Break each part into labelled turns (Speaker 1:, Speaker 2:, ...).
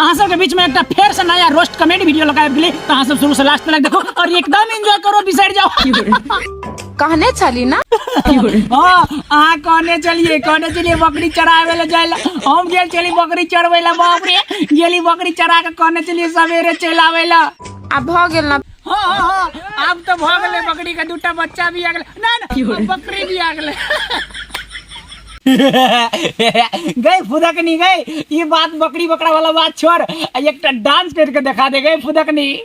Speaker 1: अहाँ सबके बीच में एकटा फेर से नया रोस्ट कॉमेडी वीडियो लगा गेली, तो अहाँ सब शुरू से लास्ट तक देखो और एकदम एंजॉय करो, बिसर जाओ।
Speaker 2: कहने छली ना।
Speaker 1: हाँ, अहाँ कहने चलिए, कहने चलिए बकरी चरावे ला जाए ला। हम गेल चली बकरी चरवे ला, बाप रे गेली बकरी चरा के कहने चलिए सवेरे चल आवे ला।
Speaker 2: आब भऽ गेल ना।
Speaker 1: हाँ, हाँ, हाँ, आब तो भऽ गेलै, बकरी के दूटा बच्चा भी आ गेलै। ना ना, बकरी भी आ गेलै। गई फुदकनी गई, ये बात बकरी बकरा वाला बात छोड़, एकटा डांस करके देखा दे गई फुदकनी।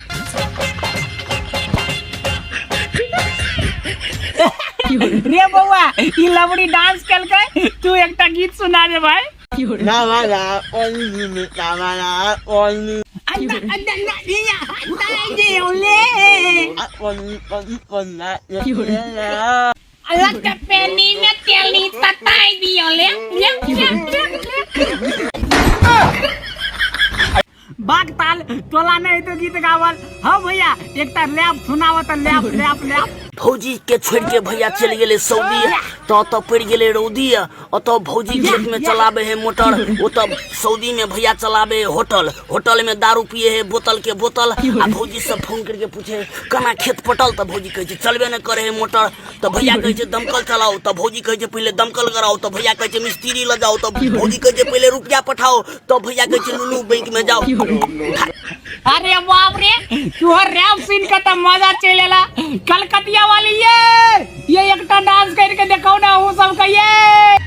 Speaker 1: रे बउआ, ई लवड़ी डांस कलकै, तू एकटा गीत सुना दे भाई। बाग ताल तोला नहीं तो गीत गावल। हाँ भैया, एकटा लैप सुनाव त, लैप लैप लैप।
Speaker 3: भौजी के छोड़ के भैया चलि गेलै सऊदी, तऽ ओतऽ पड़ि गेलै रौदी। ओतऽ भौजी खेत में चलाबे है मोटर, ओतऽ सऊदी में भैया चलाबे है होटल। होटल में दारू पिए है बोतल के बोतल। आ भौजी सब फोन करके पूछे केना खेत पटल, तऽ भौजी कहै छै चलबे नहि करे है मोटर। तऽ भैया कहै छै दमकल चलाओ, तऽ भौजी कहै छै पहिले दमकल कराओ। तऽ भैया कहै छै मिस्त्री लग जाओ, तऽ भौजी कहै छै पहिले रुपया पठाओ। तऽ भैया कहै छै लुलू बैंक में जाओ।
Speaker 1: अरे बाप रे, तुहर रैप सुन के तो मजा चल एला। कलकतिया वाली ये एकटा डांस करके देखो ना वो सब का ये।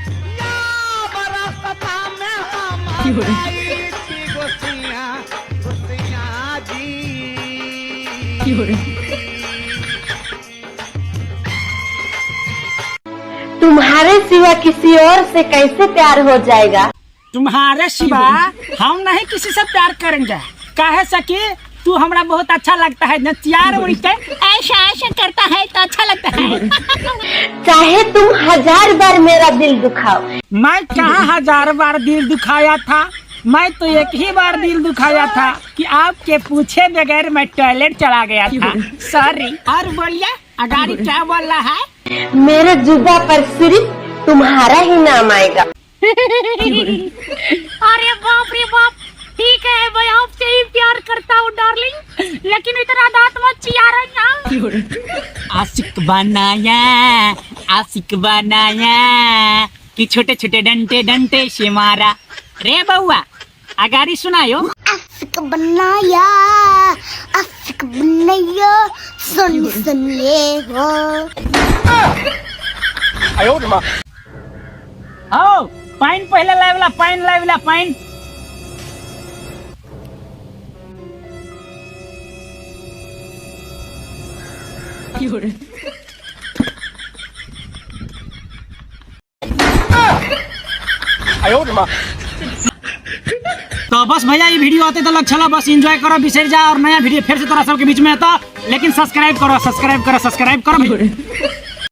Speaker 4: तुम्हारे सिवा किसी और से कैसे प्यार हो जाएगा?
Speaker 1: तुम्हारे सिवा हम नहीं किसी से प्यार करेंगे, काहे सकी तू हमरा बहुत अच्छा लगता है, नचियार उड़ी के ऐसा ऐसा करता है तो अच्छा लगता है।
Speaker 4: चाहे तुम 1000 बार मेरा दिल दुखाओ।
Speaker 1: मैं कहाँ 1000 बार दिल दुखाया था, मैं तो एक ही बार दिल दुखाया था कि आपके पूछे बगैर मैं टॉयलेट चला गया था, सॉरी। और बोलिए अगाड़ी क्या बोल रहा है?
Speaker 4: मेरे जुबा पर सिर्फ तुम्हारा ही नाम आएगा।
Speaker 1: अरे बाप रे बाप, ठीक है मैं आपसे ही प्यार करता हूँ डार्लिंग, लेकिन इतना दांत मत चियारा ना। आशिक बनाया, आशिक बनाया कि छोटे छोटे डंटे डंटे से मारा। रे बउआ अगाड़ी सुनायो।
Speaker 5: आशिक बनाया, आशिक बनाया, सुन सुन ले हो।
Speaker 1: आओ पाइन पहले लावला, पाइन लावला, पाइन। तो बस भैया ये वीडियो आते तक चला, बस एंजॉय करो, बिसर जा और नया वीडियो फिर से तोरा सबके बीच में आता, लेकिन सब्सक्राइब करो, सब्सक्राइब करो, सब्सक्राइब करो।